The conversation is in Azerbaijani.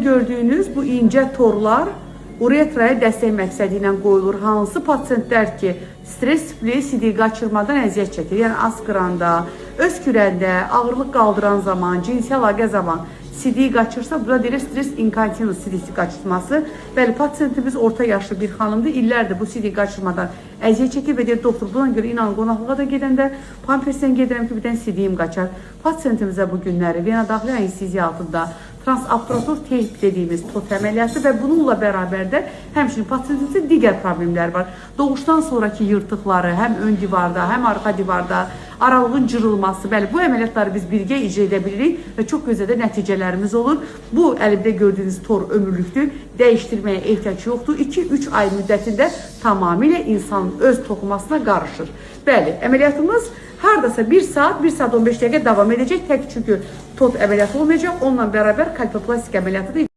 gördüyünüz bu incə torlar uretraya dəstək məqsədi ilə qoyulur. Hansı pasientlər ki, stres tipli sidik qaçırmadan əziyyət çəkir. Yəni askıranda, öskürəndə, ağırlıq qaldıran zaman, cinsi əlaqə zaman sidiyi qaçırsa, buna deyilir stres inkontinens sidik qaçırması. Bəli, pasientimiz orta yaşlı bir xanımdır. İllərdir bu sidik qaçırmadan əziyyət çəkir və deyir, doktor, buna görə inanın qonaqlığa da gedəndə pampersdən gedirəm ki, bir dənə sidiyim qaçar. Pasientimizə bu günləri vena daxili anesteziya altında transobturator teyp dediyimiz tot əməliyyatı və bununla bərabər də həmçinin pasientimizdə digər problemlər var. Doğuşdan sonraki yırtıqları həm ön divarda, həm arxa divarda, aralığın cırılması, bəli, bu əməliyyatları biz birgə icra edə bilirik və çox gözəl də nəticələrimiz olur. Bu əlimdə gördüyünüz tor ömürlükdür. Dəyişdirməyə ehtiyac yoxdur. 2-3 ay müddətində tamamilə insanın öz toxumasına qarışır. Bəli, əməliyyatımız hardasa 1 saat, 1 saat 15 dəqiqə davam edəcək. Tək çünki tot əməliyyatı olmayacaq. Onunla bərabər kalpoplastik əməliyyatı da